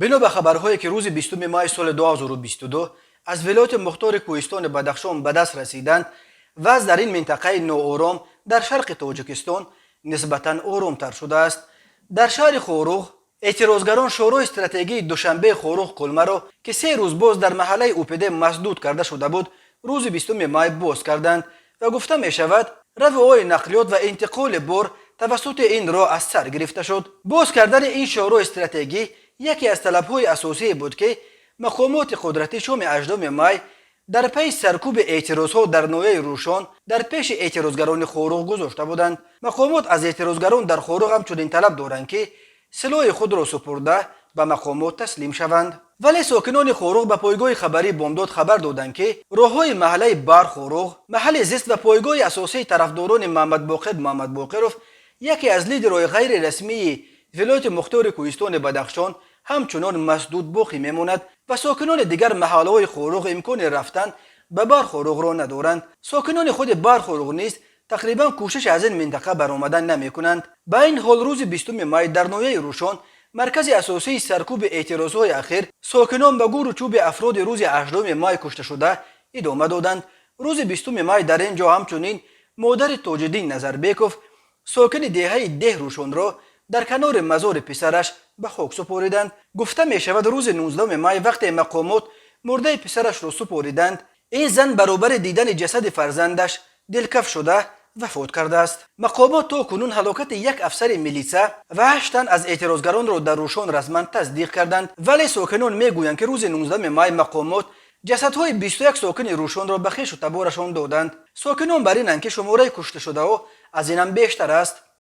Бино ба хабарҳое, ки рӯзи 20 май соли 2022 аз вилояти мухтори кӯҳистони Бадахшон ба даст расиданд, вазъ дар ин минтақаи ноором дар шарқи Тоҷикистон нисбатан оромтар шудааст. Дар шаҳри Хоруғ эътирозгарон шоҳроҳи стратегии Душанбе Хоруғ Кулмаро, ки 3 рӯз боз дар маҳаллаи УПД масдуд карда шуда буд, рӯзи 20 май боз карданд ва гуфта мешавад, раву ои нақлиёт ва интиқоли бор тавассути ин роҳ аз сар гирифта шуд. Боз кардани ин шоҳроҳи стратегӣ яке аз талабҳои асосие буд, ки мақомоти қудратӣ шоми 8 май дар пайи саркӯби эътирозҳо дар ноҳияи Рӯшон дар пеши эътирозгарони Хоруғ гузошта буданд. Мақомот аз эътирозгарон дар Хоруғ ҳамчунин талаб доранд, ки силоҳи худро супурда, ба мақомот таслим шаванд. Вале сокинони Хоруғ ба пойгоҳи хабарии Бомдод хабар доданд, ки роҳҳои маҳаллаи Бар Хоруғ, маҳалли зист ва пойгоҳи асосии тарафдорони Муҳаммадбоқир Муҳаммадбоқиров, яке аз лидерҳои ғайрирасмии вилояти мухтори кӯҳистони Бадахшон, ҳамчунон масдуд боқӣ мемонад ва сокинони дигар маҳаллаҳои Хоруғ имкони рафтан ба Бархоруғро надоранд. Сокинони худи Бархоруғ низ тақрибан кӯшиш аз ин минтақа баромадан намекунанд. Ба ин ҳол, рӯзи 20 май дар ноҳияи Рӯшон, маркази асосии саркӯби эътирозҳои ахир, сокинон ба гӯру чӯби афроди рӯзи 8 май кушташуда идома доданд. Рӯзи 20 май дар ин ҷо ҳамчунин модари Тоҷиддин Назарбеков, сокини деҳаи Деҳ Рӯшонро дар канори мазори писараш ба хок супориданд. Гуфта мешавад, рӯзи 19 май, вақте мақомот мурдаи писарашро супориданд, ин зан баробари дидани ҷасади фарзандаш дилкаф шуда вафот кардааст. Мақомот то кунун ҳалокати як афсари милитса ва ҳашт тан аз эътирозгаронро дар Рӯшон расман тасдиқ карданд, вале сокинон мегӯянд, ки рӯзи 19 май мақомот ҷасадҳои 21 сокини Рӯшонро ба хешу таборашон доданд. Сокинон бар инанд, ки шумораи кушташудаҳо аз инам бештар аст.